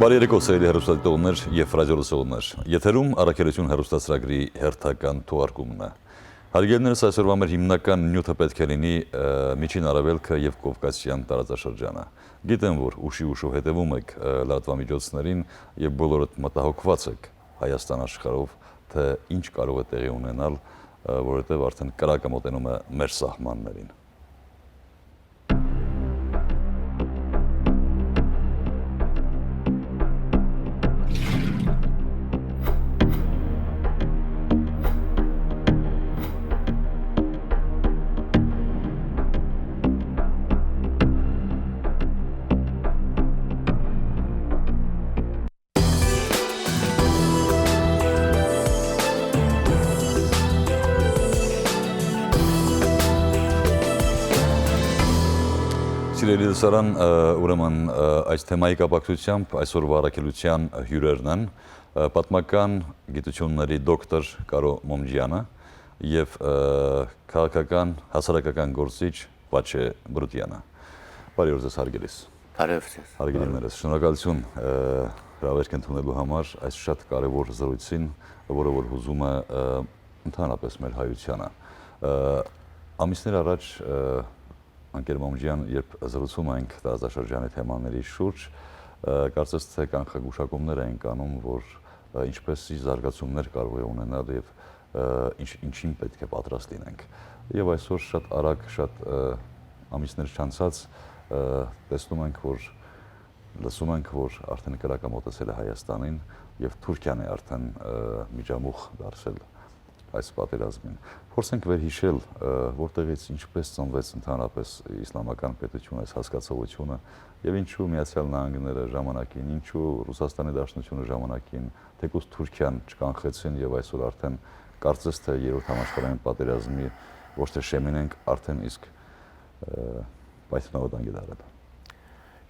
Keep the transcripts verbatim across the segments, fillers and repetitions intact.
Բարի երեկո, սիրելի հեռուստադիտողներ եւ ռադիոլսողներ։ Եթերում Առաքելություն հեռուստացրագրի հերթական թողարկումն է։ Հարգելիներս, այսօրվա մեր հիմնական նիւթը պէտք է լինի, ը, Միջին Արեւելքը եւ Կովկասեան տարածաշրջանը։ Գիտեմ, որ ուշի ուշով հետեւում եք, ը, լրատուամիջոցներին եւ բոլորդ մտահոգուած եք Հայաստան աշխարհով, թե ինչ կարող է տեղի ունենալ, ը, որովհետեւ արդեն կրակը մոտենում է մեր սահմաններին։ Սիրելի լսարան, ը, ուրեմն, ը, այս թեմայի կապակցությամբ այսօրվա առաքելութեան հիւրերն են, ը, պատմական գիտութիւնների դոկտոր Կարո Մոմջյանը եւ, ը, քաղաքական, հասարակական գործիչ Վաչե Բրուտյանը։ Բարի օր ձեզ, հարգելիս։ Բարի օր ձեզ։ Հարգելի Բարի օր։ Ներս, շնորհակալություն, ը, հրավերք ընդունելու համար այս շատ կարեւոր զրույցին, որը որ հուզում է, ը, ընդհանրապես մեր հայությանը։ Ը, ամիսներ առաջ, ը, անկեր Մոմջյան, երբ զրուցում ենք տարածաշրջանի թեմաների շուրջ, ը, կարծես թե կանխագուշակումներ էինք անում, որ, ը, ինչպեսի զարգացումներ կարող է ունենալ եւ, ը, ինչ, ինչին պէտք է պատրաստ լինենք։ Եւ այսօր շատ արագ, շատ, ը, ամիսներ չանցած, ը, տեսնում ենք, որ, լսում ենք, որ արդեն կրակը մոտեցել է Հայաստանին եւ Թուրքիան է արդեն, ը, միջամուխ դարձել այս պատերազմին։ Փորձենք վերհիշել, ը, որտեղից, ինչպես ծնվեց ընդհանրապես իսլամական պետությունը, այս հասկացողությունը, եւ ինչու Միացյալ Նահանգները ժամանակին, ինչու Ռուսաստանի Դաշնությունը ժամանակին, թեկուզ Թուրքիան չկանխեցին եւ այսօր արդեն կարծես թե Երրորդ համաշխարհային պատերազմի ոչ թե շեմին ենք, արդեն իսկ, ը, պայթյունավտանգի դարել։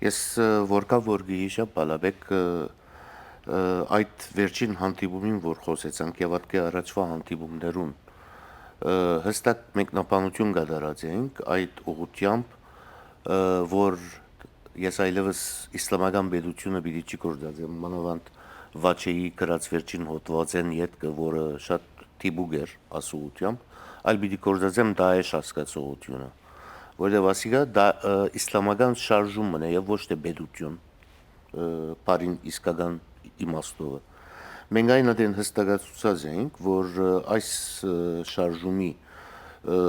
Ես, ը, որքան որ կհիշեմ, Բալաբեկ, ը, ը, այդ վերջին հանդիպումին, որ խօսեցանք, եւ ատկէ առաջվա հանդիպումներուն, ը, հստակ մեկնաբանութիւն կատարած էինք այդ ուղղութեամբ, ը, որ ես այլեւս իսլամական պետությունը պիտի չի գործածեմ, մանաւանդ Վաչեի գրած վերջին հոդուածէն ետքը, որը շատ դիպուկ էր աս ուղղութեամբ, այլ պիտի գործածեմ Դաէշ հասկացողությունը, որտեղ ասիկա դա, ը, իսլամական շարժում մնա եւ ոչ թե պետություն, ը, բառին իսկական իմաստովը։ Մենք այն ատեն հստակացուցած էինք, որ, ը, այս, ը, շարժումի, ը,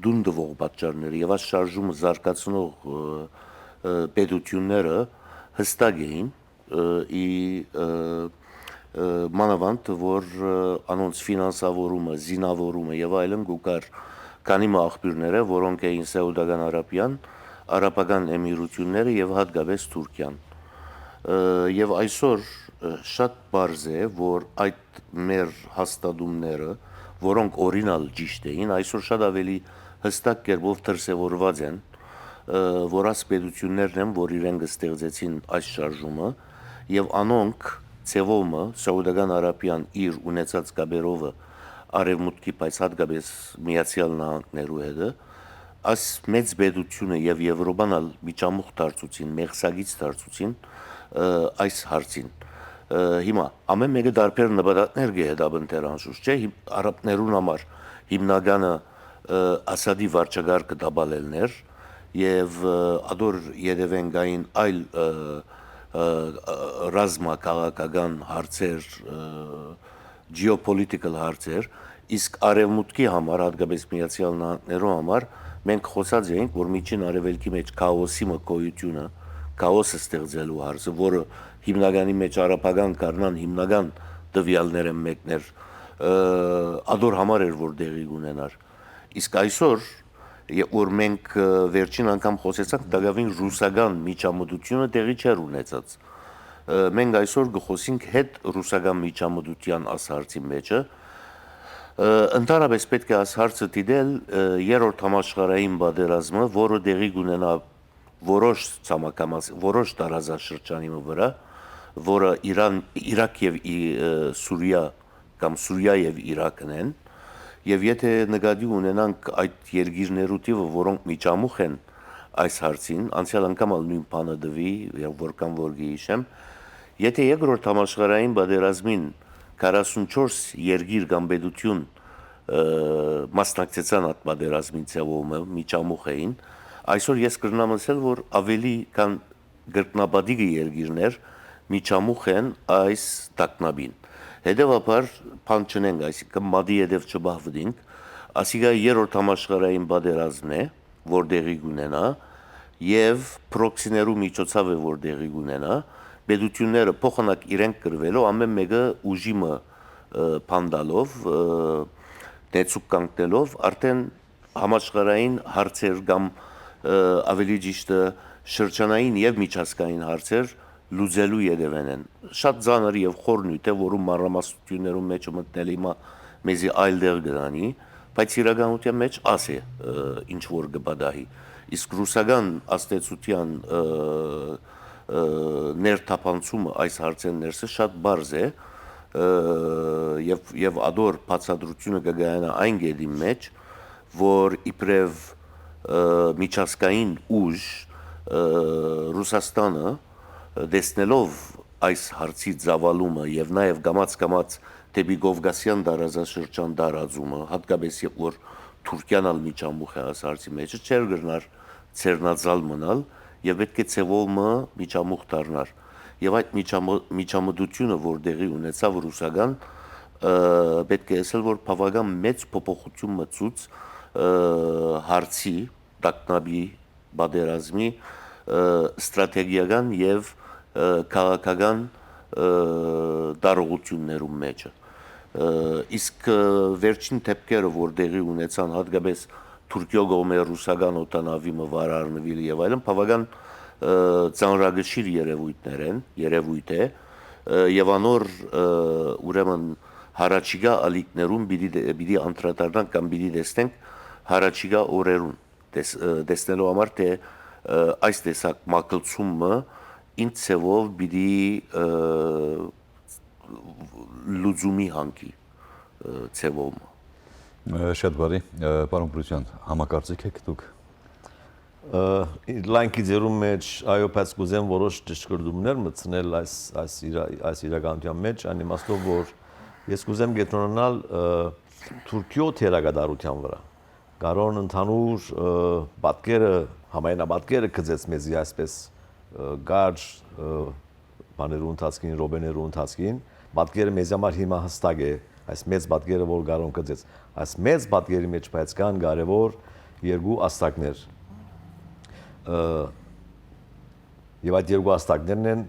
տուն տուող պատճառները եւ այս շարժումը զարգացնող, ը, ը, պետությունները հստակ էին, ը, ի, ը, ը, մանաւանդ, որ, ը, անոնց ֆինանսավորումը, զինաւորումը եւ այլն կու գար քանի մը աղբիւրներէ, որոնք էին Սաուդական Արաբիան, Արաբական Էմիրությունները եւ յատկապես Թուրքիան։ Ը, եւ այսօր, ը, շատ պարզ է, որ այդ մեր հաստատումները, որոնք օրինալ ճիշտ էին, այսօր շատ ավելի հստակ կերպով դրսեւորուած են, ը, որ այս պետություններն են, որ իրենք ստեղծեցին այս շարժումը, եւ անոնք ձեւով մը Սաուդական Արաբիան իր ունեցած կապերովը արեւմուտքի, բայց յատկապես Միացյալ Նահանգներու հետը, այս մեծ պետությունը եւ Եվրոպան ալ միջամուխ դարձուցին, մեղսագից դարձուցին, ը, այս հարցին։ Ը, հիմա ամեն մեկը տարբեր նպատակներ կը հետապնդեր անշուշտ, չէ՞, հիմ-, արաբներուն համար հիմնականը, ը, Ասադի վարչակարգը տապալելն էր եւ, ը, ադոր ետեւէն կային այլ, ը, ը, ը, ռազմաքաղաքական հարցեր, ը, geopolitical հարցեր, իսկ Արեւմուտքի համար, հատկապես Միացյալ Նահանգներու համար, մենք խօսած էինք, որ Միջին Արեւելքի մեջ քաոսի մը գոյությունը, քաոս ստեղծելու հարցը, որը հիմնականի մեջ արաբական գարնան հիմնական տվեալներէն մեկն էր, ը, ադոր համար էր, որ տեղի կունենար։ Իսկ այսօր, ե-, որ մենք, ը, վերջին անգամ խօսեցանք, տակաւին ռուսական միջամտությունը տեղի չէր ունեցած։ Ը, մենք այսօր կը խօսենք հետ ռուսական միջամտութեան աս հարցի մեջը։ Ը, ընդհանրապես պէտք է աս հարցը դիտել, ը, Երրորդ համաշխարհային պատերազմը, որը տեղի կունենայ որոշ ցամաքամաս-, որոշ տարածաշրջանի մը վրայ, որը Իրան, Իրաք եւ Ի-, ը, Սուրիա կամ Սուրիա եւ Իրաքն են, եւ եթէ նկատի ունենանք այդ երկիրներու թիւը, որոնք միջամուխ են այս հարցին, անցեալ անգամ ալ նոյն բանը տուի, եւ որքան որ գիշեմ, եթե երկրորդ համաշխարհային պատերազմին քառասունչորս երկիր կամ պետություն, ը, մասնակցեցան այդ պատերազմին ձեւով մը, միջամուխ էին, այսօր ես կրնամ ասել, որ ավելի քան կրկնապատիկը երկիրներ միջամուխ են այս տագնապին։ Հետեւաբար, բան չնենք, այսինքն մատի ետեւ չբահվտինք, ասիկա երրորդ համաշխարհային պատերազմն է, որ տեղի կունենայ, եւ պրոքսիներու միջոցաւ է, որ տեղի կունենայ, պետությունները փոխանակ իրենք կրուելով, ամէն մէկը ուժի մը, ը, բան տալով, ը, նեցուկ կանգնելով, արդեն համաշխարհային հարցեր կամ, ը, ավելի ճիշտը, շրջանային եւ միջազգային հարցեր լուծելու ետեւէն են։ Շատ ծանր եւ խոր նիւթ է, որու մանրամասնութիւններուն մէջ մտնել հիմա մեզի այլ տեղ կը տանի, բայց իրականութեան մէջ աս է, ը, ինչ որ կը պատահի։ Իսկ ռուսական ազդեցութեան, ը, ը, ներթափանցումը այս հարցէն ներսը շատ պարզ է, ը, եւ, եւ ադոր բացատրութիւնը կը կայանայ այն կետին մէջ, որ իբրեւ, ը, միջազգային ուժ, ը, Ռուսաստանը, ը, տեսնելով այս հարցի ծավալումը եւ նաեւ կամաց-կամաց դէպի Կովկասեան տարածաշրջան տարածումը, յատկապես երբ որ Թուրքիան ալ միջամուխ է այս հարցի մէջը, չէր կրնար ձեռնածալ մնալ եւ պէտք է ձեւով մը միջամուխ դառնար։ Եւ այդ միջամը-, միջամտությունը, որ տեղի ունեցաւ ռուսական, ը, պէտք է ասել, որ բաւական մեծ փոփոխութիւն մտցուց, ը, հարցի, տագնապի, պատերազմի, ը, ստրատեգիական եւ, ը, քաղաքական, ը, տարողութիւններուն մէջը։ Ը, իսկ, ը, վերջին դէպքերը, որ տեղի ունեցան, յատկապես Թուրքիոյ կողմէ ռուսական օդանաւի մը վարարնուիլ եւ այլն, բաւական, ը, ծանրակշիռ երեւոյթներ են, երեւոյթ է, ը, եւ անոր, ը, ուրեմն, յառաջիկայ ալիքներուն պիտի տե-, պիտի անդրադառնանք կամ պիտի տեսնենք յառաջիկայ օրերուն, տես-, ը, տեսնելու համար, թէ, ը, այս տեսակ մագլցումը ինչ ձեւով պիտի, ը, լուծումի հանգի, ը, ձեւով մը։ Ը, շատ բարի, ը, պարոն Պրուսյան, համակարծիք եք դուք։ Ը, իր լայնքի ձեռուն մէջ, այո, բայց կուզեմ որոշ ճշգրտումներ մտցնել այս, այս իրա-, այս իրականութեան մէջ, այն իմաստով, որ ես կուզեմ կեդրոնանալ, ը, Թուրքիոյ դերակատարութեան վրայ։ Կարոն ընդհանուր, ը, պատկերը, համայնապատկերը գծեց մեզի այսպես, ը, կարճ, ը, բաներու ընթացքին, րոպեներու ընթացքին, պատկերը մեզի համար հիմա հստակ է, այս մեծ պատկերը, որ Կարոն գծեց։ Այս մեծ պատկերի մէջ, բայց կան կարեւոր երկու աստակներ, ը, եւ այդ երկու աստակներն են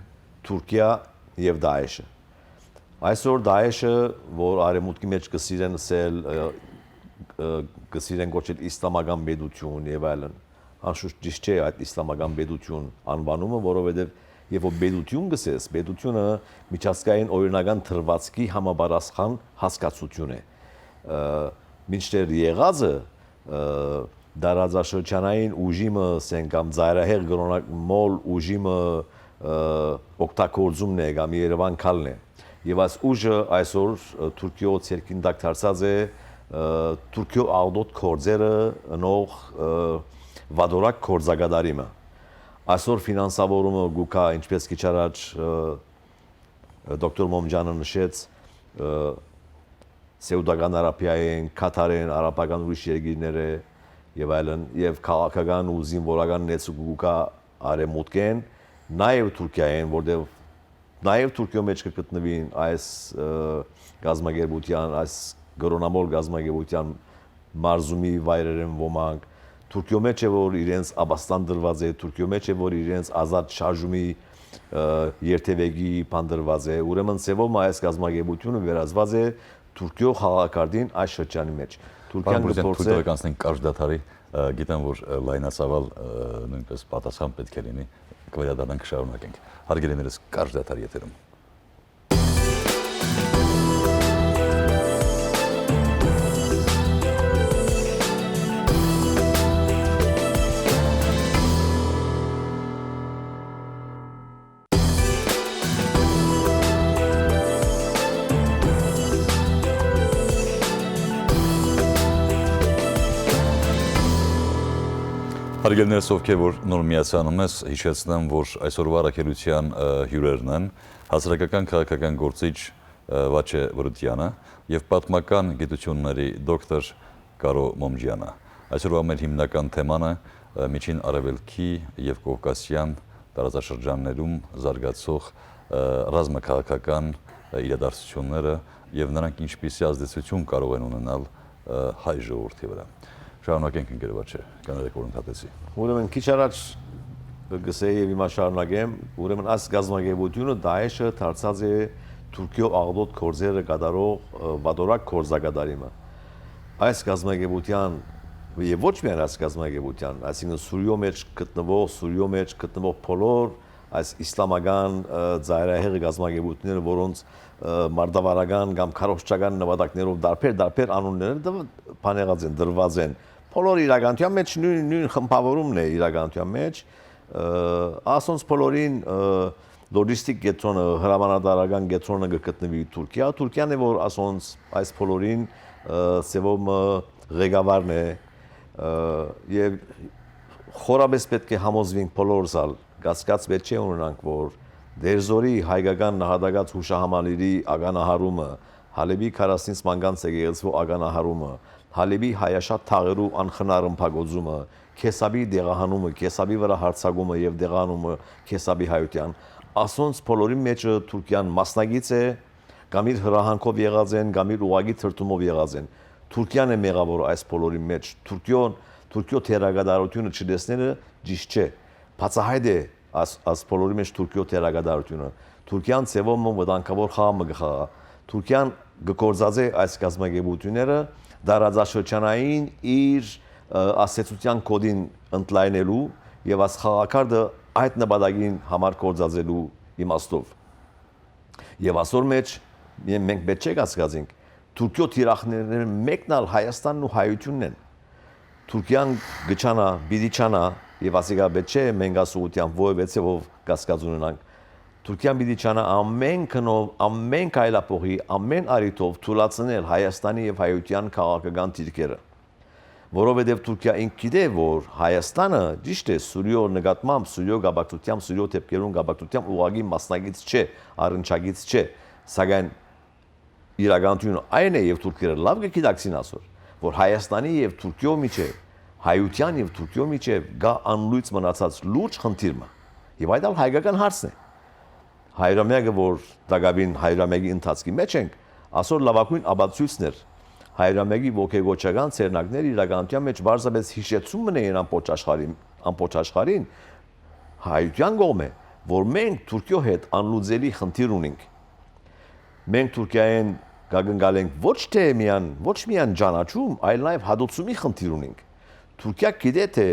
Թուրքիա եւ Դաեշը։ Այսօր Դաեշը, որ արեւմուտքի մէջ կը սիրեն ըսել, ը, ը, կը սիրեն կոչել իսլամական պետություն եւ այլն, անշուշտ ճիշտ չէ այդ իսլամական պետություն անուանումը, որովհետեւ երբ որ պետություն կ'ըսես, պետությունը միջազգային օրինական դրուածքի համապատասխան հասկացություն է։ Ը, մինչդեռ եղածը, ը, տարածաշրջանային ուժի մը, ասենք, կամ ծայրահեղ կրօնամոլ ուժի մը, ը, օգտագործումն է կամ Երեւան գալն է։ Եւ այս ուժը այսօր, ը, Թուրքիոյ ձեռքին տակ դարձած է, ը, Թուրքիոյ աղտոտ գործերը ընող, ը, վատորակ գործակատարի մը։ Այսօր ֆինանսավորումը գուկա, ինչպես քիչ առաջ, ը, դոկտոր Մոմջանը նշեց, ը, Սեուդական Արաբիայէն, Քաթարէն, արաբական ուրիշ երկիրներ է եւ այլն, եւ քաղաքական ու զինվորական նեցուկ գուկա արեւմուտքէն, նաեւ Թուրքիայէն, որտեղ նաեւ Թուրքիոյ մէջ կը գտնուին այս, ը, կազմակերպութեան, այս կրօնամոլ կազմակերպութեան մարզումի վայրերէն ոմանք, Թուրքիոյ մէջ է, որ իրենց ապաստան տրուած է, Թուրքիոյ մէջ է, որ իրենց ազատ շարժումի, ը, երթեւեկի բան տրուած է։ Ուրեմն ձեւով մը այս կազմակերպութիւնը վերածուած է Թուրքիոյ խաղաղակարգին այս շրջանի մէջ։ Պարոն Թուրքիան կը Պրուզյան, փորձէ թույլ տվեք անցնենք կարճ դադարի, ը, գիտեմ, որ, ը, լայնացաւալ, ը, նոյնպես պատասխան պէտք է լինի, կը վերադառնանք, կը շարունակենք։ Հարգելի ներս, կարճ դադար եթերում։ Հարգելներս, ովքեր որ նոր միացան մեզ, հիշեցնեմ, որ այսօրվա առաքելութեան, ը, հիւրերն են հասարակական քաղաքական գործիչ, ը, Վաչե Վրուտյանը եւ պատմական գիտությունների դոկտոր Կարո Մոմջյանը։ Այսօրվա մեր հիմնական թեման է, ը, Միջին Արեւելքի եւ Կովկասեան տարածաշրջաններում զարգացող, ը, ռազմաքաղաքական, ը, իրադարձությունները եւ նրանք ինչպիսի ազդեցություն կարող են ունենալ, ը, հայ ժողովրդի վրա։ Շարունակենք, ընկեր Վաչե, կներեք, որ ընդհատեցի։ Ուրեմն քիչ առաջ կսեի եւ հիմա շարունակեմ, ուրեմն այս կազմակերպութիւնը, Դաէշը, դարձած է Թուրքիոյ աղտոտ գործերը կատարող, ը, վատորակ գործակատարի մը։ Այս կազմակերպութեան, եւ ոչ միայն այս կազմակերպութեան, այսինքն Սուրիոյ մէջ գտնվող, Սուրիոյ մէջ գտնվող բոլոր այս իսլամական, ը, ծայրահեղ կազմակերպությունները, որոնց, ը, մարտավարական կամ քարոզչական նպատակներով տարբեր, տարբեր անուններ դրվ-, բանեղած են, դրված են, բոլոր իրականութեան մէջ նոյն, նոյն խմբավորումն է իրականութեան մէջ, ը, ասոնց բոլորին, ը, լոջիստիկ կեդրոնը, հրամանատարական կեդրոնը կը գտնուի Թուրքիա։ Թուրքիան է, որ ասոնց այս բոլորին, ը, ձեւով մը ղեկավարն է, ը, եւ խորապէս պէտք է համոզուինք բոլորս ալ, կասկած պէտք չէ ունենանք, որ Դերզորի հայկական նահատակաց յուշահամալիրի ականահարումը, Հալէպի քառասնից մանկան եկեղեցւոյ ականահարումը, Հալէպի հայաշատ թաղերու անխնայ ռմբակոծումը, Քեսապի տեղահանումը, Քեսապի վրայ յարձակումը եւ տեղահանումը Քեսապի հայութեան, ասոնց բոլորին մէջը Թուրքիան մասնակից է, կամ իր հրահանգով եղած են, կամ իր ուղղակի թրթումով եղած են։ Թուրքիան է մեղաւոր այս բոլորին մէջ։ Թուրքիոյ, Թուրքիոյ դերակատարութիւնը չտեսնելը ճիշտ չէ։ Բացահայտ է այս, այս բոլորի մէջ Թուրքիոյ դերակատարութիւնը։ Թուրքիան ձեւով մը վտանգաւոր խաղ մը կը խաղայ։ Թուրքիան կը գործածէ այս կազմակերպութիւնները տարածաշրջանային իր, ը, ազդեցութեան կոդին ընդլայնելու եւ այս խաղակարգը այդ նպատակին համար գործածելու իմաստով։ Եւ ասոր մէջ, մե-, մենք պէտք չէ կասկածենք, Թուրքիոյ թիրախներէն մէկն ալ Հայաստանն ու հայութիւնն են։ Թուրքիան կը չանայ, պիտի չանայ, եւ ասիկա պէտք չէ մենք այս ուղղութեամբ որեւէ ձեւով կասկած ունենանք։ Թուրքիան պիտի չանայ ամէն գնով, ամէն քայլափոխի, ամէն առիթով թուլացնել Հայաստանի եւ հայութեան քաղաքական դիրքերը։ Որովհետեւ Թուրքիա ինք գիտէ, որ Հայաստանը, ճիշդ է, Սուրիոյ նկատմամբ, Սուրիոյ կապակցութեամբ, Սուրիոյ դեպքերուն կապակցութեամբ ուղղակի մասնակից չէ, առնչակից չէ, սակայն իրականութիւնը այն է, եւ թուրքերը լաւ կը գիտակցին ասոր, որ Հայաստանի եւ Թուրքիոյ միջեւ, հայութեան եւ Թուրքիոյ միջեւ կայ անլոյծ մնացած լուրջ խնդիր մը։ Եւ այդ ալ հայկական հարցն է։ Հարիւրամեակը, որ տակաւին հարիւրամեակի ընթացքի մէջ ենք, ասոր լաւագոյն ապացոյցն էր։ Հարիւրամեակի ոգեկոչական ձեռնարկները իրականութեան մէջ պարզապէս յիշեցում մը էին ամբողջ աշխարհին, ամբողջ աշխարհին հայութեան կողմէ, որ մենք Թուրքիոյ հետ անլուծելի խնդիր ունենք։ Մենք Թուրքիայէն կակնկալենք ոչ թե միայն, ոչ միայն ճանաչում, այլ նաեւ հատուցումի խնդիր ունենք։ Թուրքիա գիտէ, թե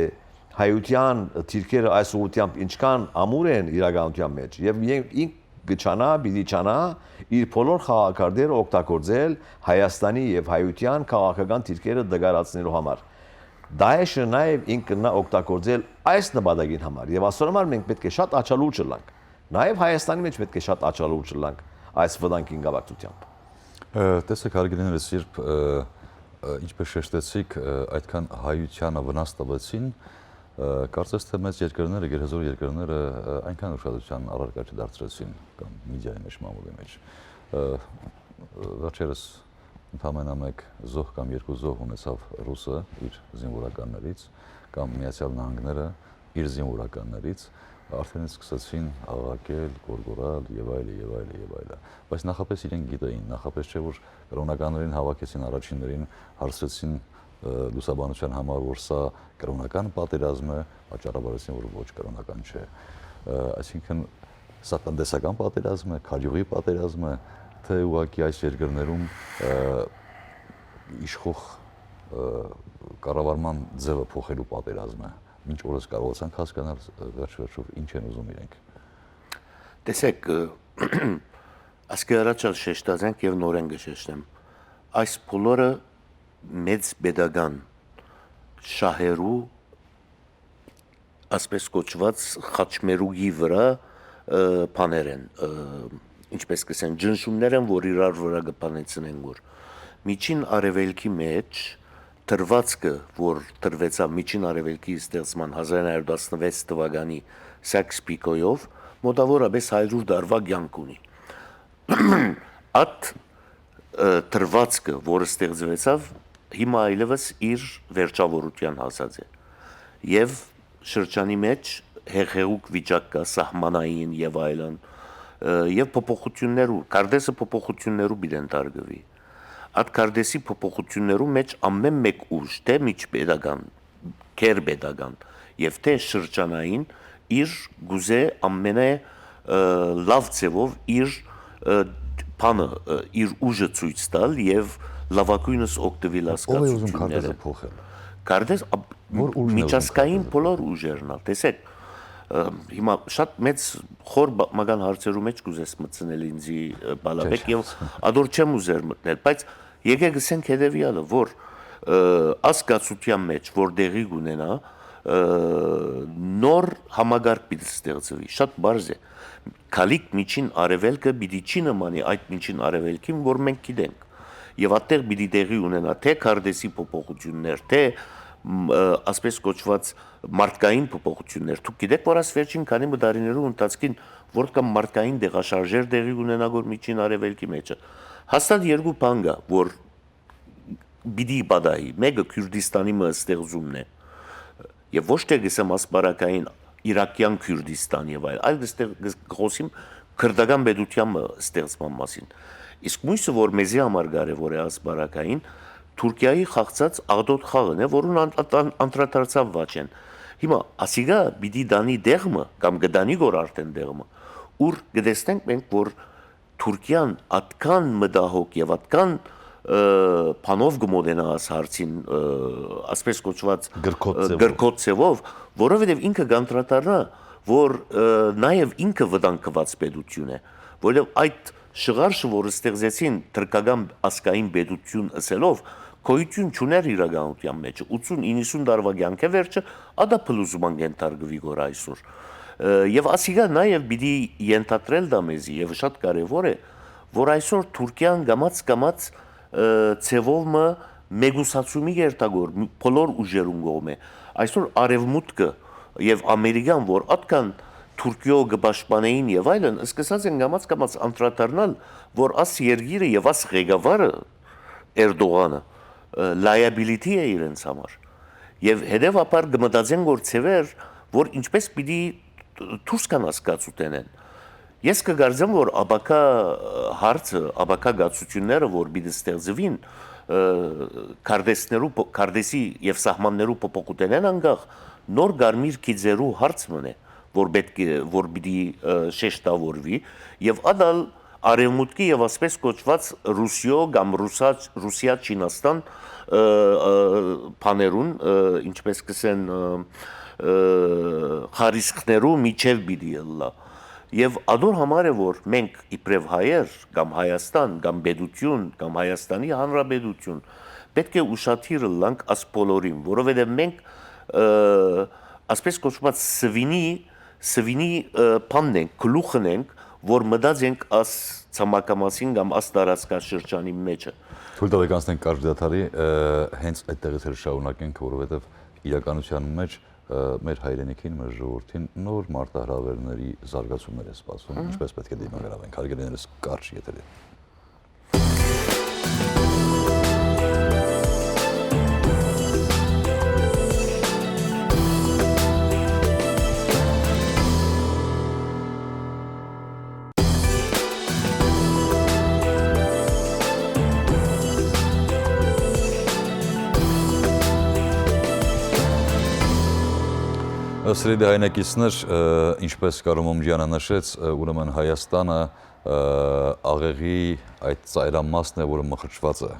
հայութեան դիրքերը այս ուղղութեամբ ինչքան ամուր են իրականութեան մէջ, եւ ին-, ինք կը չանայ, պիտի չանայ իր բոլոր խաղակարգերը օգտագործել Հայաստանի եւ հայութեան քաղաքական դիրքերը տկարացնելու համար։ Դաէշը նաեւ ինք կրնայ օգտագործել այս նպատակին համար, եւ ասոր համար մենք պէտք է շատ աչալուր չըլլանք։ Նաեւ Հայաստանի մէջ պէտք է շատ աչալուր չըլլանք այս վտանգին կապակցութեամբ։ Ը, տեսեք, հարգելի ներս, երբ, ը, ը, ինչպես շեշտեցիք, ը, այդքան հայությանը վնաս տվեցին, ը, կարծես թե մեծ երկրները, գերհզոր երկրները, ը, այնքան ուշադրության առարկա չդարձրեցին կամ մեդիայի մեջ, մամուլի մեջ։ Ը, ը, վերջերս ընդամենը մեկ զոհ կամ երկու զոհ ունեցավ Ռուսը իր զինվորականներից, կամ Միացյալ Նահանգները իր զինվորականներից, արդեն սկսեցին աղաղակել, գորգորալ եւ այլը, եւ այլը, եւ այլը։ Բայց նախապես իրենք գիտեին, նախապես չէ՞ որ կրօնականներին հավաքեցին առաջիններին, հարցրեցին, ը, լուսաբանության համար, որ սա կրօնական պատերազմ է, պատճառաբանեցին, որ ոչ, կրօնական չէ։ Ը, այսինքն, սա տնտեսական պատերազմ է, քարիւղի պատերազմ է, թե՞ ուղղակի այս երկրներում, ը, իշխող, ը, կառավարման ձևը փոխելու պատերազմ է։ Մինչ օրս կարողացանք հասկանալ, ը, վերջ-վերջով ինչ են ուզում իրենք։ Տեսեք, ը, ասկի առաջ ալ շեշտած ենք եւ նորէն կը շեշտեմ։ Այս բոլորը մեծ պետական շահերու, ասպես կոչուած, խաչմերուկի վրա, ը, բաներ են, ը, ինչպես կ'ըսեն, ճնշումներ են, որ իրար վրա կը բանեցնեն, որ Միջին Արեւելքի մեջ դրուածքը, որ դրուեցաւ Միջին Արեւելքի ստեղծման հազար նոյ հարիւր տասնվեց թուականի Սայքս Պիկոյով, մօտաւորապէս հարիւր տարուա կեանք ունի։ Այդ, ը, դրուածքը, որ ստեղծուեցաւ, հիմա այլեւս իր վերջաւորութեան հասած է։ Եւ շրջանի մեջ հեղեղուկ վիճակ կայ, սահմանային եւ այլն, ը, եւ փոփոխութիւններու, քարտէսը փոփոխութիւններու պիտի ընդարկուի։ Այդ քարտէսի փոփոխութիւններու մէջ ամէն մէկ ուժ, թէ միջպետական, գերպետական եւ թէ շրջանային, իր կ'ուզէ ամենէ, ը, լաւ ձեւով իր, ը, բանը, ը, իր ուժը ցոյց տալ եւ լաւագոյնս օգտուիլ Ո՞վ է ուզում ասկացութիւնները։ քարտէսը փոխել։ Քարտէս, ա, Ո՞ր ուժն է ուզում միջազգային քարտէսը բոլոր փոխել։ Ուժերն ալ, տեսեք, ը, հիմա շատ մեծ խոր պատմական հարցերու մէջ կ'ուզես մտցնել ինձի, ը, Բալաբեկ, Չէ, չէ, եւ ադոր չեմ ուզեր մտնել, բայց եկեք ըսենք հետեւեալը, որ, ը, ասկացութեան մեջ, որ տեղի կ'ունենայ, ը, նոր համակարգ պիտի ստեղծուի, շատ պարզ է։ Գալիք Միջին Արեւելքը պիտի չի նմանի այդ Միջին Արեւելքին, որ մենք գիտենք։ Եւ այդտեղ պիտի տեղի ունենայ թէ քարտէսի փոփոխութիւններ, թէ, մ, ը, ասպէս կոչուած մարդկային փոփոխութիւններ։ Դուք գիտեք, որ այս վերջին քանի մը տարիներու ընթացքին որքան մարդկային տեղաշարժեր տեղի ունենայ որ Միջին Արեւելքի մէջը։ Հաստատ երկու բան կայ, որ պիտի պատահի։ Մէկը Քուրդիստանի մը ստեղծումն է։ Եւ ոչ թէ կ'ըսեմ ասպարակային իրաքեան Քուրդիստան եւ այլ, այլ կ'ստեղ-, կ'ս-, կ'խօսիմ քրտական պետութեան մը ստեղծման մասին։ Իսկ մոյսը, որ մեզի համար կարեւոր է ասպարակային, Թուրքիայի խաղցած աղտոտ խաղն է, որուն ան-, ան-, անդրադարձաւ Վաչեն։ Հիմա ասիկա պիտի տանի դեղ մը, կամ կը տանի գոր արդեն դեղ մը, ուր կը տեսնենք մենք, որ Թուրքիան ատկան մտահոգ եւ ատկան, ը, բանով կը մոտենայ աս հարցին, ը, ասպէս կոչուած, Գրքոտ ը, ձևով։ գրքոտ ձևով, որովհետեւ ինքը կանդրադառնայ, որ, ը, նաեւ ինքը վտանգուած պետութիւն է, որովհետեւ այդ շղարշը, որ ստեղծեցին թրքական ազգային պետութիւն ըսելով, գոյութիւն չունէր իրականութեան մեջ։ Ութսուն, իննսուն տարուա կեանքը վերջը ադա փլուզման կ'ենթարկուի գոր այսօր։ Ը, եւ ասիկա նաեւ պիտի ենթադրել տայ մեզի, եւ շատ կարեւոր է, որ այսօր Թուրքիան կամաց-կամաց, ը, ձևով մը մեկուսացումի կ'երթայ գոր մի-, բոլոր ուժերուն կողմէ։ Այսօր արեւմուտքը եւ Ամերիկան, որ ատկան Թուրքիոյ կը պաշտպանէին եւ այլն, սկսած են կամաց-կամաց անդրադառնալ, որ աս երկիրը եւ աս ղեկավարը Էրդողանը, ը, լայաբիլիթի է իրենց համար։ Եւ հետեւաբար կը մտածեն գոր ձեւեր, որ ինչպես պիտի դուրս գան ասկացութենէն։ Ես կը կարծեմ, որ ապագայ, ը, հարցը, ապագայ կացութիւնները, որ պիտի ստեղծուին, ը, քարտէսներու փո-, քարտէսի եւ սահմաններու փոփոխութենէն անկախ, նոր կարմիր գիծերու հարց մըն է, որ պէտք է, որ պիտի, ը, շեշտաւորուի, եւ ադալ արեւմուտքի եւ ասպէս կոչուած Ռուսիոյ կամ Ռուսա-, Ռուսիա-Չինաստան, ը, ը, բաներուն, ը, ինչպես կ'ըսեն, ը, ը, խարիսխներու միջեւ պիտի ըլլայ։ Եւ ադոր համար է, որ մենք իբրեւ հայեր, կամ Հայաստան, կամ պետութիւն, կամ Հայաստանի Հանրապետութիւն, պէտք է ուշադիր ըլլանք աս բոլորին, որովհետեւ մենք, ը, ասպէս կոչուած սվինի, սվինի, ը, բանն ենք, գլուխն ենք, որ մտած ենք աս ցամաքամասին կամ աս տարածքաշրջանի մեջը։ Թույլ տվեք անցնենք կարճ դադարի, ը, հենց այդտեղից էլ շարունակենք, որովհետեւ իրականության մեջ, ը, մեր հայրենիքին, մեր ժողովրդին նոր մարտահրավերների զարգացումներ է սպասում, Ահա։ ինչպես պէտք է դիմագրավենք, հարգելի ներս, կարճ եթեր է։ Սիրելի հայրենակիցներ, ը, ինչպես Կարո Մոմջյանը նշեց, ը, ուրեմն Հայաստանը, ը, աղեղի այդ ծայրամասն է, որը մխրճված է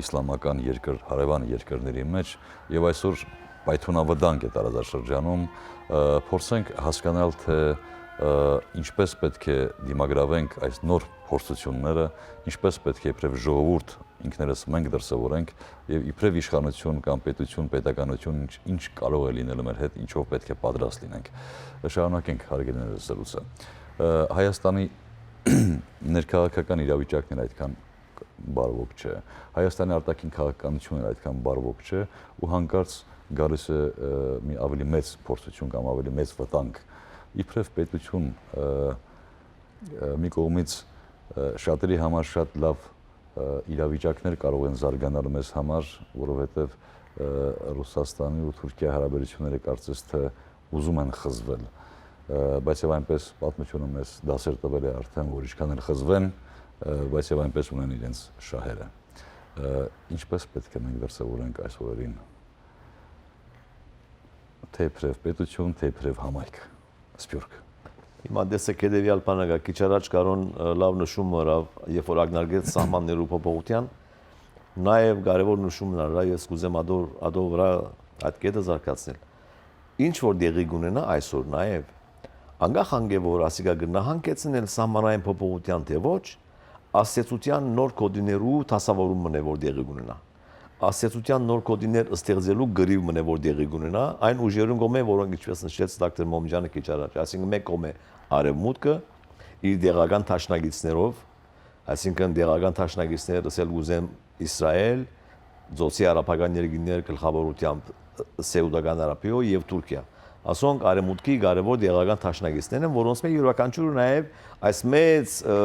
իսլամական երկր-, հարեւան երկրների մեջ, եւ այսօր պայթունավտանգ է տարածաշրջանում, ը, փորձենք հասկանալ, թե, ը, ինչպես պէտք է դիմագրավենք այս նոր փորձությունները, ինչպես պէտք է իբրեւ ժողովուրդ ինքներս մենք դրսեւորենք, եւ իբրեւ իշխանություն կամ պետություն, պետականություն ինչ, ինչ կարող է լինել մեր հետ, ինչով պէտք է պատրաստ լինենք։ Շարունակենք, հարգելի ներս, զրույցը։ Ը, Հայաստանի ներքաղաքական իրավիճակն էր այդքան բարվոք չէ։ Հայաստանի արտաքին քաղաքականությունը այդքան բարվոք չէ, ու հանկարծ գալիս է, ը, մի ավելի մեծ փորձություն կամ ավելի մեծ վտանգ։ Իբրև պետություն, ը, ը, մի կողմից, ը, շատերի համար շատ լավ, ը, իրավիճակներ կարող են զարգանալ մեզ համար, որովհետև, ը, Ռուսաստանի ու Թուրքիա հարաբերությունները կարծես թե ուզում են խզվել, ը, բայց եւ այնպես պատմությունը մեզ դասեր տվել է արդեն, որ ինչքան էլ խզվեն, ը, բայց եւ այնպես ունեն իրենց շահերը։ Ը, ինչպես պետք է մենք դրսեւորենք այս օրերին, թէ իբրեւ պետություն, թէ իբրեւ համայնք, սփիւռք։ Հիմա տեսեք, հետեւեալ բանը կայ, քիչ առաջ Կարոն, ը, լաւ նշում ըրաւ, երբ որ ակնարկեց սահմաններու փոփոխութեան, նաեւ կարեւոր նշում ըրաւ, ես կ'ուզեմ ատոր, ատոր վրայ այդ կետը զարգացնել։ Ինչ որ տեղի կ'ունենայ այսօր նաեւ, անկախ անկէ որ ասիկա կրնայ հանգեցնել սահմանային փոփոխութեան թէ ոչ, ազդեցութեան նոր կոդիներու դասաւորում մըն է որ տեղի կ'ունենայ։ Ազդեցութեան նոր կոդիներ ստեղծելու կռիւ մըն է որ տեղի կ'ունենայ այն ուժերուն կողմէ, որոնք, ինչպես նշեց դոկտոր Մոմջանը քիչ առաջ, այսինքն մէկ կողմէ արեւմուտքը իր տեղական դաշնակիցներով, այսինքն տեղական դաշնակիցներ, ըսել կ'ուզեմ, Իսրայել, Ծոցի արաբական երկիրներ գլխավորությամբ Սեուտական Արաբիոյ եւ Թուրքիա։ Ասոնք արեւմուտքի կարեւոր տեղական դաշնակիցներ են, որոնց մէջ իւրաքանչիւրը նաեւ այս մեծ, ը,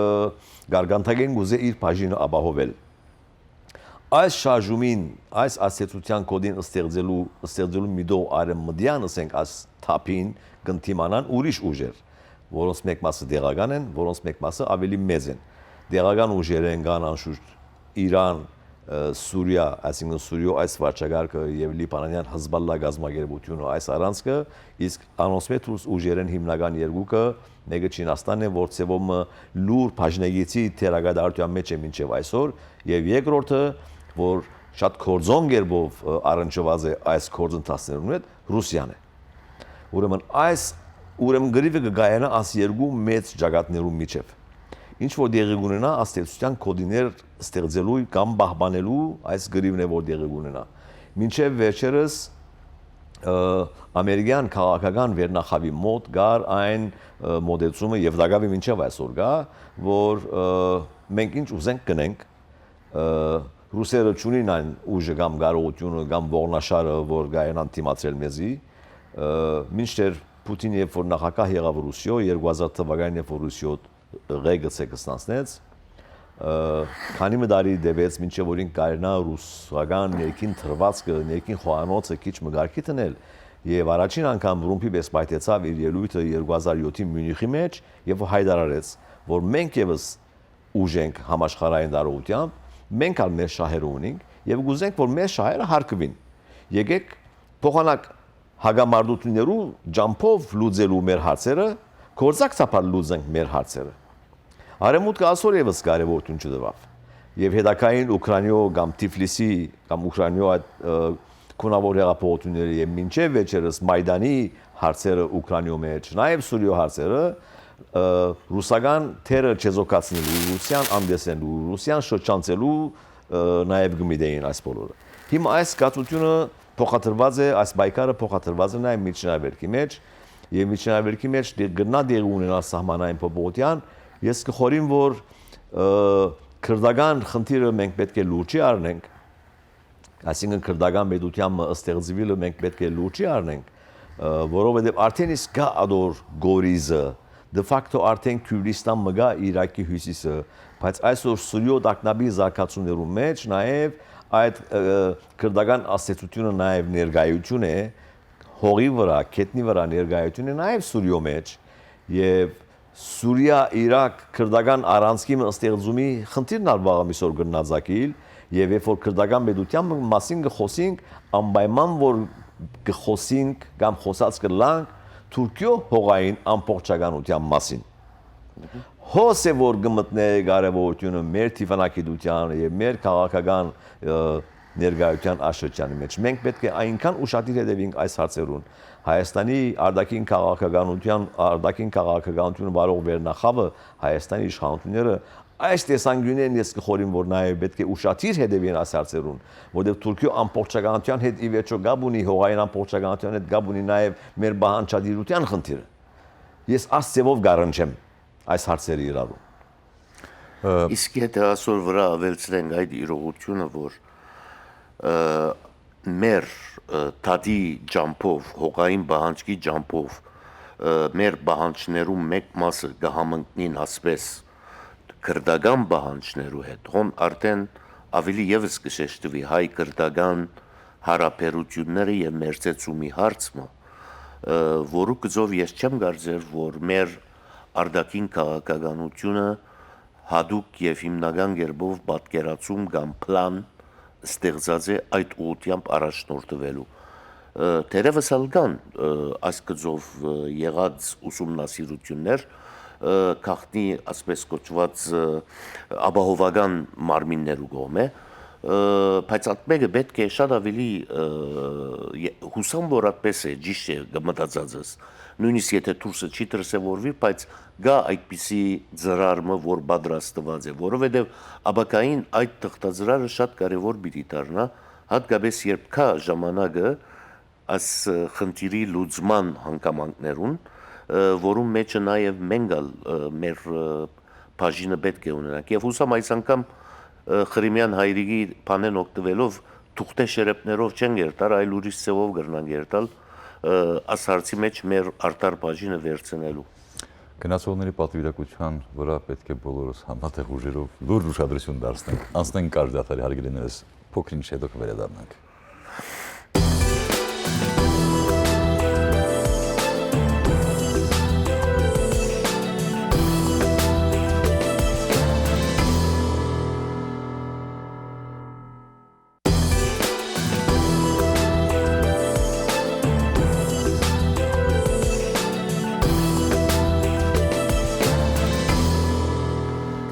գարգանտակէն կ'ուզէ իր բաժինը ապահովել։ Այս շարժումին, այս ազդեցութեան կոդին ստեղծելու, ստեղծելու միտող արեւմտեան, ասենք, այս թափին կ'ընդդիմանան ուրիշ ուժեր, որոնց մէկ մասը տեղական են, որոնց մէկ մասը ավելի մեծ են։ Տեղական ուժերէն կան անշուշտ Իրան, ը, Սուրիա, այսինքն Սուրիոյ այս վարչակարգը եւ լիբանանեան Հեզբալլա կազմակերպությունը, այս առանցքը, իսկ անոնց մէջ դուրս ուժերէն հիմնական երկուքը, մէկը Չինաստանն է, որ ձեւով մը լուր բաժնեկիցի դերակատարութեան մէջ է մինչեւ այսօր, եւ երկրորդը, որ շատ գործոն կերպով, ը, առնչուած է այս գործընթացներուն հետ, Ռուսիան է։ Ուրեմն այս, ուրեմն կռիւը կը կայանայ այս երկու մեծ ճակատներու միջեւ։ Ինչ որ տեղի կ'ունենայ, ազդեցութեան կոդիներ ստեղծելու կամ պահպանելու այս կռիւն է, որ տեղի կ'ունենայ։ Մինչեւ վերջերս, ը, ամերիկյան քաղաքական վերնախավի մոտ կար այն, ը, մոտեցումը, եւ տակաւի մինչեւ այսօր կայ, որ, ը, մենք ինչ ուզենք կ'ընենք, ը, ռուսերը չունին այն ուժը կամ կարողութիւնը կամ ողնաշարը, որ կայեն անդիմացրել մեզի, ը, մինչդեռ Պութին, երբ որ նախագահ եղաւ Ռուսիոյ, երկու հազար թվականին, երբ որ Ռուսիոյ ղեկը ցեկ ստանձնեց, ը, քանի մը տարի տեւեց, մինչեւ որ ինք կարենայ ռուսական ներքին դրուածքը, ներքին խոհանոցը քիչ մը կարգի դնել, եւ առաջին անգամ ռումբի պէս պայթեցաւ իր ելոյթը երկու հազար յոթին Միունիխի մէջ, երբ որ յայտարարեց, որ մենք եւս ուժ ենք համաշխարհային տարողութեամբ, մենք ալ մեր շահերը ունենք եւ կ'ուզենք, որ մեր շահերը հարգուին։ Եկեք փոխանակ հակամարտություններու ճամբով լուծելու մեր հարցերը, գործակցաբար լուծենք մեր հարցերը։ Արեւմուտքը այսօր եւս կարեւորութիւն չտուաւ։ Եւ հետագային Ուքրանիոյ կամ Թիֆլիսի կամ Ուքրանիոյ այդ, ը, գունավոր հեղափոխությունները եւ մինչեւ վերջերս Մայդանի հարցերը Ուքրանիոյ մէջ, նաեւ Սուրիոյ հարցերը, ը, ռուսական թերը չեզոքացնելու, Ռուսիան անտեսելու, Ռուսիան շրջանցելու, ը, նաեւ կը միտեին այս բոլորը։ Հիմա այս կացությունը փոխադրուած է, այս պայքարը փոխադրուած է նաեւ միջնաբերքի մէջ, եւ միջնաբերքի մէջ դե-, կրնայ տեղի ունենալ սահմանային փոփոխութեան, ես կը խորհեմ, որ, ը, քրտական խնդիրը մենք պէտք է լուր չի առնենք, այսինքն քրտական պետութեան մը ստեղծուիլը մենք պէտք է լուր չի առնենք, ը, որովհետեւ արդեն իսկ կայ ատոր գորիզը, դը ֆակտո արդեն Քուրդիստան մը կայ Իրաքի հիւսիսը, բայց այսօր Սուրիոյ տագնապի զարգացումներու մէջ նաեւ այդ, ը, քրտական ազդեցությունը նաեւ ներկայություն է, հողի վրայ, գետնի վրայ ներկայություն է նաեւ Սուրիոյ մէջ, եւ Սուրիա, Իրաք քրտական առանցքի մը ստեղծումի խնդիրն ալ վաղը միսօր կրնայ ծագիլ, եւ երբ որ քրտական պետութեան մը մասին կը խօսինք, անպայման որ կը խօսինք կամ խօսած կ'ըլլանք Թուրքիոյ հողային ամբողջականութեան մասին։ Հոս է որ կը մտնէ կարեւորութիւնը մեր դիվանագիտութեան եւ մեր քաղաքական, ը, ներկայութեան աշրջանի մէջ։ Մենք պէտք է այնքան ուշադիր հետեւինք այս հարցերուն։ Հայաստանի արտաքին քաղաքականութեան, արտաքին քաղաքականությունը վարող վերնախավը, Հայաստանի իշխանությունները այս տեսանկիւնէն ես կը խորհեմ, որ նաեւ պէտք է ուշադիր հետեւին այս հարցերուն, որտեղ Թուրքիոյ ամբողջականութեան հետ ի վերջոյ կապ ունի, հողային ամբողջականութեան հետ կապ ունի նաեւ մեր պահանջատիրութեան խնդիրը։ Ես այս ձևով կառնչեմ այս հարցերը իրարու։ Իսկ եթե ասոր վրայ աւելցնենք այդ իրողութիւնը, որ, ը, մեր, ը, դատի ճամբով, հողային պահանջքի ճամբով, ը, մեր պահանջներու մէկ մասը կը համընկնին ասպէս քրտական պահանջներու հետ, հոն արդէն աւելի եւս կը շեշտուի հայ-քրտական յարաբերութիւնները եւ մերձեցումի հարցը, ը, որու կծով ես չեմ կարծեր, որ մեր արտաքին քաղաքականութիւնը յատուկ եւ հիմնական կերպով պատկերացում կամ պլան ստեղծած է այդ ուղղութեամբ առաջնորդուելու։ Ը, թերեւս ալ կան, ը, այս կծով, ը, եղած ուսումնասիրութիւններ, ը, գաղտնի, ասպէս կոչուած, ը, ապահովական մարմիններու կողմէ, ը, բայց այդ մէկը պէտք է շատ աւելի, ը, ե-, յուսամ որ այդպես է, ճիշդ է, կը մտածածս, նոյնիսկ եթե դուրսը չի դրսեւորուի, բայց կայ այդպիսի ծրար մը, որ պատրաստուած է, որովհետեւ ապագային այդ թղթածրարը շատ կարեւոր պիտի դառնայ, հատկապես երբ կայ ժամանակը այս, ը, խնդիրի լուծման հանգամանքներուն, ը, որուն մէջը նաեւ մենք ալ, ը, մեր, ը, բաժինը պէտք է ունենանք։ Եւ յուսամ այս անգամ, ը, Խրիմեան հայրիկի բանէն օգտուելով թուղթէ շերեփներով չենք երթար, այլ ուրիշ ձեւով կրնանք երթալ, ը, այս հարցի մէջ մեր արդար բաժինը վերցնելու։ Գնացողների պատվիրակութեան վրայ պէտք է բոլորս համատեղ ուժերով լուրջ ուշադրութիւն դարձնենք։ Անցնենք կարճ դադարի, հարգելի ներս, փոքր ինչ հետո կը վերադառնանք։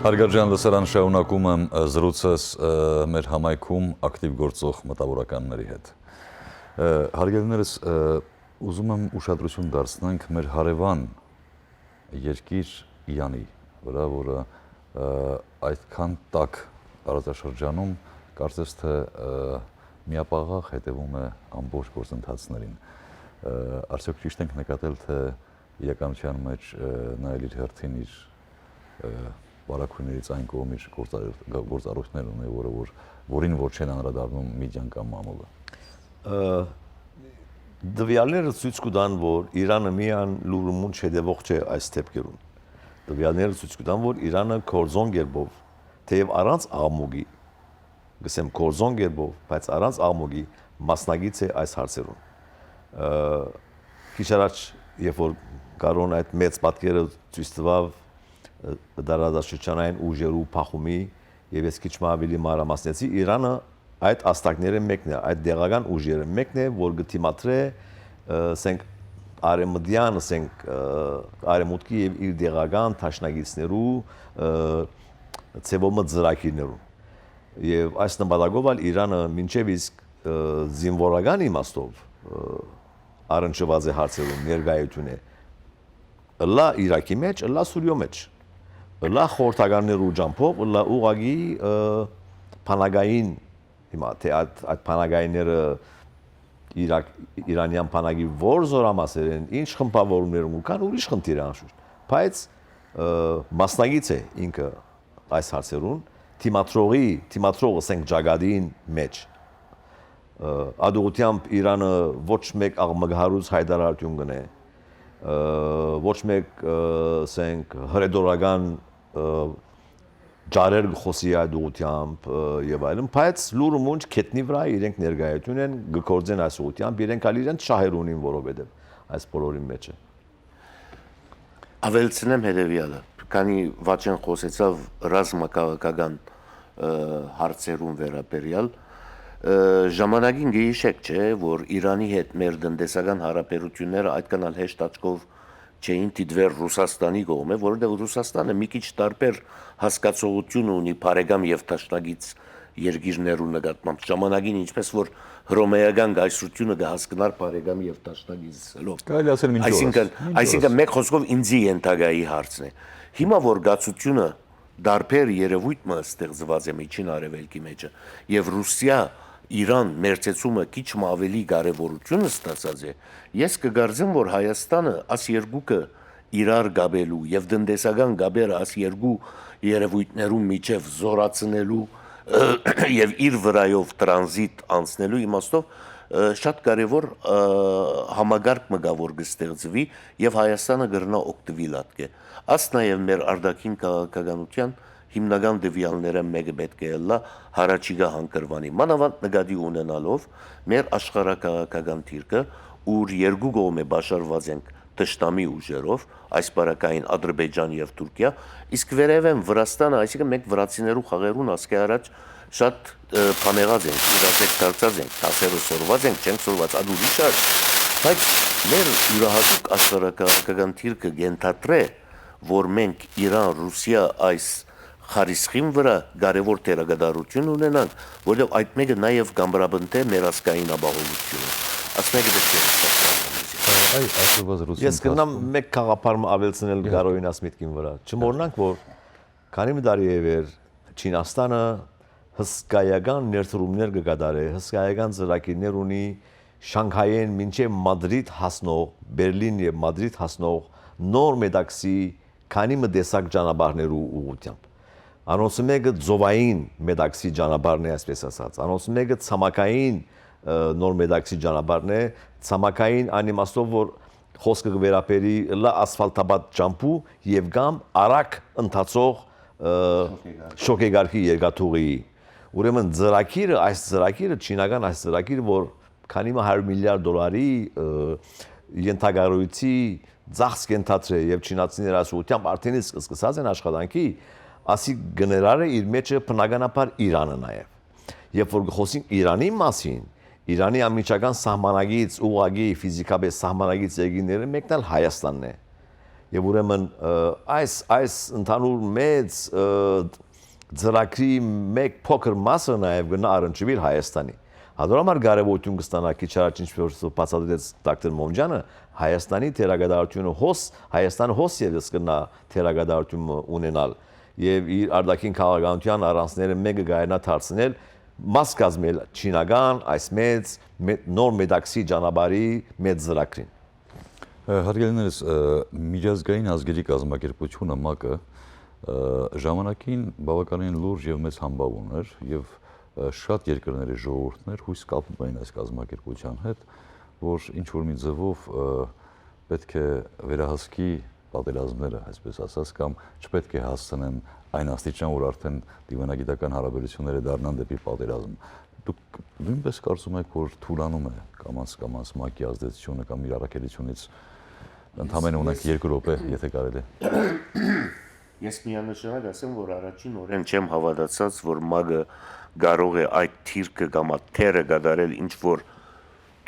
Հարգարժան լսարան, շարունակում եմ, ը, զրույցս, ը, մեր համայնքում ակտիվ գործող մտավորականների հետ։ Ը, հարգելիներս, ը, ուզում եմ ուշադրություն դարձնենք մեր հարեւան երկիր Իրանի վրայ, որը, ը, այդքան տաք տարածաշրջանում կարծես թե, ը, միապաղաղ հետեւում է ամբողջ գործընթացներին։ Ը, արդյոք ճիշտ ենք նկատել, թե իրականության մէջ, ը, նայել իր հերթին իր, ը, բարագոյններից այն կողմ իր գործա-, գործառույթներն ունի, որը որ, որին որ չեն անդրադառնում Միդիան կամ մամուլը։ Ը, տվեալները ցոյց կու տան, որ Իրանը միայն լուրումունջ հետեւող չէ այս դեպքերուն։ Տվեալները ցոյց կու տան, որ Իրանը կորձուն կերպով, թէեւ առանց աղմուկի, կ'ըսեմ կորձուն կերպով, բայց առանց աղմուկի մասնակից է այս հարցերուն։ Ը, քիչ առաջ, երբ որ Կարոն այդ մեծ պատկերը ցոյց տուաւ, ը, տարածաշրջանային ուժերու փախումի, եւ ես քիչ մը աւելի մանրամասնեցի, Իրանը այդ ազդակները մեկն է, այդ տեղական ուժերը մեկն է, որ կը դիմադրէ, ը, ասենք, արեւմտեան, ասենք, ը, արեւմուտքի եւ իր տեղական դաշնակիցներու, ը, ձեւով մը ծրագիրներուն։ Եւ այս նպատակով ալ Իրանը մինչեւ իսկ, ը, զինվորական իմաստով, ը, առնչուած է հարցերուն ներկայութիւն է։ Ըլլայ Իրաքի մէջ, ըլլայ Սուրիոյ մէջ, ըլլայ խորհրդականներու ճամբով, ըլլայ ուղղակի, ը, բանակային, հիմա, թէ այդ, այդ բանակայինները Իրաք, իրանեան բանակի որ զորամասեր են, ինչ խմբավորումներ ունի, կան ուրիշ խնդիր է անշուշտ, բայց, ը, մասնակից է ինքը այս հարցերուն, դիմադրողի, դիմադրող, ասենք, ճակատին մէջ։ Ը, այդ ուղղութեամբ Իրանը ոչ մէկ աղմկահարույց յայտարարութիւն կ'ընէ, ը, ոչ մէկ, ը, ասենք, հռետորական, ը, ճառեր կը խօսի այդ ուղղութեամբ, ը, եւ այլն, բայց լուրումունջ գետնի վրայ իրենք ներկայութիւն են, կը գործեն այս ուղղութեամբ, իրենք ալ իրենց շահեր ունին, որովհետեւ այս բոլորին մէջը։ Աւելցնեմ հետեւեալը, քանի Վաչեն խօսեցաւ ռազմաքաղաքական, ը, հարցերուն վերաբերեալ, ը, ժամանակին կը յիշեք, չէ՞, որ Իրանի հետ մեր տնտեսական յարաբերութիւնները այդքան ալ հեշտ աչքով չէին դիտուեր Ռուսաստանի կողմէ, որովհետեւ Ռուսաստանը մի քիչ տարբեր հասկացողութիւն ունի բարեկամ եւ դաշնակից երկիրներու նկատմամբ։ Ժամանակին, ինչպես որ Հռոմեական կայսրութիւնը կը հասկնար բարեկամ եւ դաշնակիցելով։ Կարելի ասել մինչ օրս։ Այսինքն, մինչ այսինքն օրս։ Մէկ խօսքով ինձի ենթակայի հարցն է։ Հիմա որ կացությունը տարբեր երևույթ մը ստեղծուած է Միջին Արեւելքի մէջը, եւ Ռուսիա Իրան մերձեցումը քիչ մը աւելի կարեւորութիւն ստացած է, ես կը կարծեմ, որ Հայաստանը աս երկուքը իրար կապելու եւ տնտեսական կապերը այս երկու երեւոյթներուն միջեւ զորացնելու եւ իր վրայով տրանզիտ անցնելու իմաստով, ը, շատ կարեւոր, ը, համակարգ մը կայ, որ կը ստեղծուի եւ Հայաստանը կրնայ օգտուիլ ատկէ։ Աս նաեւ մեր արտաքին քաղաքականութեան հիմնական տուեալներէն մէկը պէտք է ըլլայ յառաջիկայ հանգրուանի, մանաւանդ նկատի ունենալով մեր աշխարհաքաղաքական դիրքը, ուր երկու կողմէ պաշարուած ենք թշնամի ուժերով, այս պարագային Ադրբեջան եւ Թուրքիա, իսկ վերեւէն Վրաստանը, այսինքն մենք վրացիներու խաղերուն ասկէ առաջ շատ, ը, բան եղած ենք, իրազեկ դարձած ենք, դասերը սորված ենք, չենք սորված, ալ ուրիշ հարց, բայց մեր յուրահատուկ աշխարհաքաղաքական դիրքը կ'ենթադրէ, որ մենք Իրան-Ռուսիա այս խարիսխին վրայ կարեւոր դերակատարութիւն ունենանք, որովհետեւ այդ մէկը նաեւ կ'ամրապնդէ մեր ազգային ապահովութիւնը։ Այս մէկը պէտք է հստակ։ Այ, այսօրվա զրույցի Ես կրնամ ընթացքում մեկ գաղափար մը աւելցնել Գա- Կարոյին այս միտքին վրայ։ Չմոռնանք, որ քանի մը տարի է վեր Չինաստանը հսկայական ներդրումներ կը կատարէ, հսկայական ծրագիրներ ունի Շանքայէն մինչեւ Մադրիդ հասնող, Բերլին եւ Մադրիդ հասնող նոր մետաքսի քանի մը տեսակ ճանապարհներու ուղղութեամբ։ Անոնց մէկը ծովային մետաքսի ճանապարհն է, այսպես ասած։ Անոնց մէկը ցամաքային, ը, նոր մետաքսի ճանապարհն է, ցամաքային այն իմաստով, որ խօսքը կը վերաբերի լա ասֆալտապատ ճամբու եւ կամ արագ ընթացող, ը, շոգեկարգի երկաթուղիի։ Ուրեմն ծրագիրը, այս ծրագիրը, չինական այս ծրագիրը, որ քանի մը հարիւր միլիարդ դոլարի, ը, ենթակառոյցի ծախս կ'ընթացրէ եւ չինացիները այս ուղղութեամբ արդեն իսկ սկսած են աշխատանքի, ասի կը ներառէ իր մեջը բնականաբար Իրանը նաեւ։ Երբ որ կը խոսենք Իրանի մասին, Իրանի անմիջական սահմանագից, ուղղակի ֆիզիկապես սահմանագից երկիրները մեկն ալ Հայաստանն է։ Եվ ուրեմն, ը, այս, այս ընդհանուր մեծ, ը, ծրագրի մեկ փոքր մասը նաև կնա առնչուիլ Հայաստանի։ Հատորամար կարևորություն կստանա քիչ առաջ, ինչպես որ բացատրեց դոկտոր Մոմջանը, Հայաստանի թերակատարությունը հոս, Հայաստանը հոս ևս կնա թերակատարություն ունենալ և իր արտաքին քաղաքականության առանցները մեկը կայանա դարձնել, մաս կազմել չինական այս մեծ, մե-, նոր մետաքսի ճանապարհի մեծ ծրագրին։ Ը, հարգելիներս, ը, միջազգային ազգերի կազմակերպությունը, մակը, ը, ժամանակին բավականին լուրջ և մեծ համբաւ ուներ և, ը, շատ երկրների ժողովուրդներ հույս կապում էին այս կազմակերպության հետ, որ ինչ-որ մի ձևով, ը, պէտք է վերահսկի պատերազմները, այսպես ասած, կամ չպէտք է հասցնեն այն աստիճան, որ արդեն դիվանագիտական հարաբերությունները դառնան դեպի պատերազմ։ Դուք նույնպես կարծում եք, որ թուլանում է կամաց-կամաց մակի ազդեցությունը կամ իր առաքելությունից ընդամենը ունենք երկու րոպե, եթե կարելի է։ Ես միանշանակ ասեմ, որ առաջին օրէն չեմ հաւատացած, որ մակը կարող է այդ թիրքը կամ այդ թերը կատարել, ինչ որ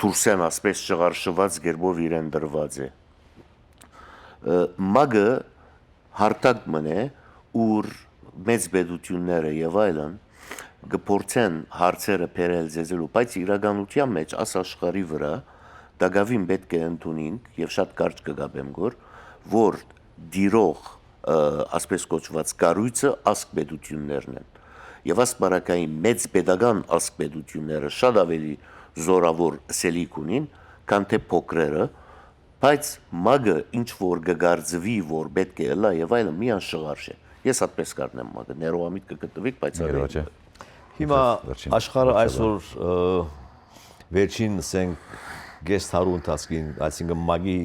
դուրսէն ասպէս շղարշուած կերպով իրեն տրուած է։ Ը, մակը հարթակ մըն է, ուր մեծ պետութիւնները եւ այլն կը փորձեն հարցերը բերել, զեզելու, բայց իրականութեան մէջ աս աշխարհի վրայ տակաւին պէտք է ընդունինք, եւ շատ կարճ կը կապեմ գոր, որ տիրող, ը, ասպէս կոչուած կառոյցը ազգ պետութիւններն են։ Եւ աս պարագային մեծ պետական ազգ պետութիւնները շատ աւելի զօրաւոր ըսելիք ունին, քան թէ փոքրերը, բայց մակը ինչ որ կը կարծուի, որ պէտք է ըլլայ եւ այլն, միան շղարշ է։ Ես այդպես կ'առնեմ մակը, ներողամիտ կը գտնուիք, բայց Ներողա ատեն չէ։ Հիմա Վերջին աշխարհը բացառ։ այսօր, ը, վերջին, ասենք, կես դարու ընթացքին, այսինքն մակի,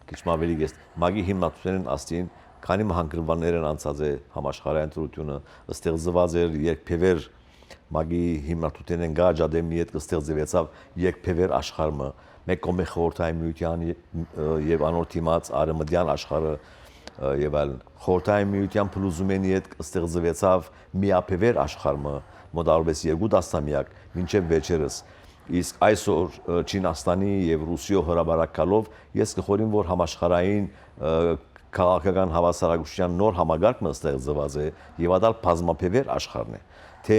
քիչ մը ավելի կես, մակի հիմնադրութենէն աստին, քանի մը հանգրուաններ են անցած է համաշխարհային ընտրությունը, ստեղծված էր երկբևեր, մակի հիմնադրութենէն գա ջադեմի հետ կը ստեղծվեցավ երկբևեր աշխարհ մը, մեկ կողմէ խորհրդային միության ե-, ը, եւ անոր դիմաց արևմտյան աշխարհը, ը, եւ այլն։ Խորհրդային միության փլուզումէն ետք ստեղծվեցավ միաբևեր աշխարհ մը, մոտավորապես երկու տասնամեակ, մինչեւ վերջերս։ Իսկ այսօր, ը, Չինաստանի եւ Ռուսիոյ հրապարակ գալով, ես կը խորհեմ, որ համաշխարհային, ը, քաղաքական հաւասարակշռության նոր համակարգ մը ստեղծված է եւ ատալ բազմաբևեր աշխարհն է։ Թէ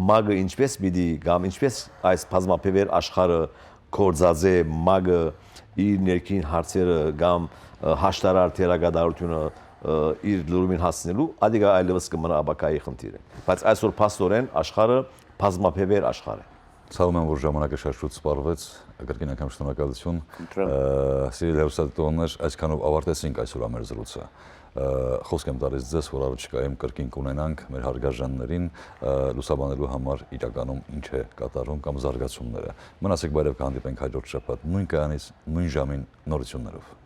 մակը ինչպես պիտի կամ ինչպես այս բազմաբևեր աշխարհը գործած է, մակը իր ներքին հարցերը կամ, ը, հաշտարար դերակատարությունը, ը, իր լուրումին հասցնելու, ադիկա այլևս կը մնայ ապագայի խնդիրը։ Բայց այսօր փաստօրէն աշխարհը բազմաբևեր աշխարհ է։ Ցավում եմ, որ ժամանակը շատ շուտ սպառվեց, կրկին անգամ շնորհակալություն։ Խնդրեմ։ Ը, սիրելի հեռուստադիտողներ, այսքանով ավարտեցինք այսօր ամեր զրույցը։ Ը, խօսք եմ տալիս ձեզ, որ առջկայում կրկին կունենանք մեր հարգարժաններին, ը, լուսաբանելու համար իրականում ինչ է կատարում կամ զարգացումները։ Մնացեք բարեւ, կհանդիպենք հաջորդ շաբաթ նոյն կայանից, նոյն ժամին նորություններով։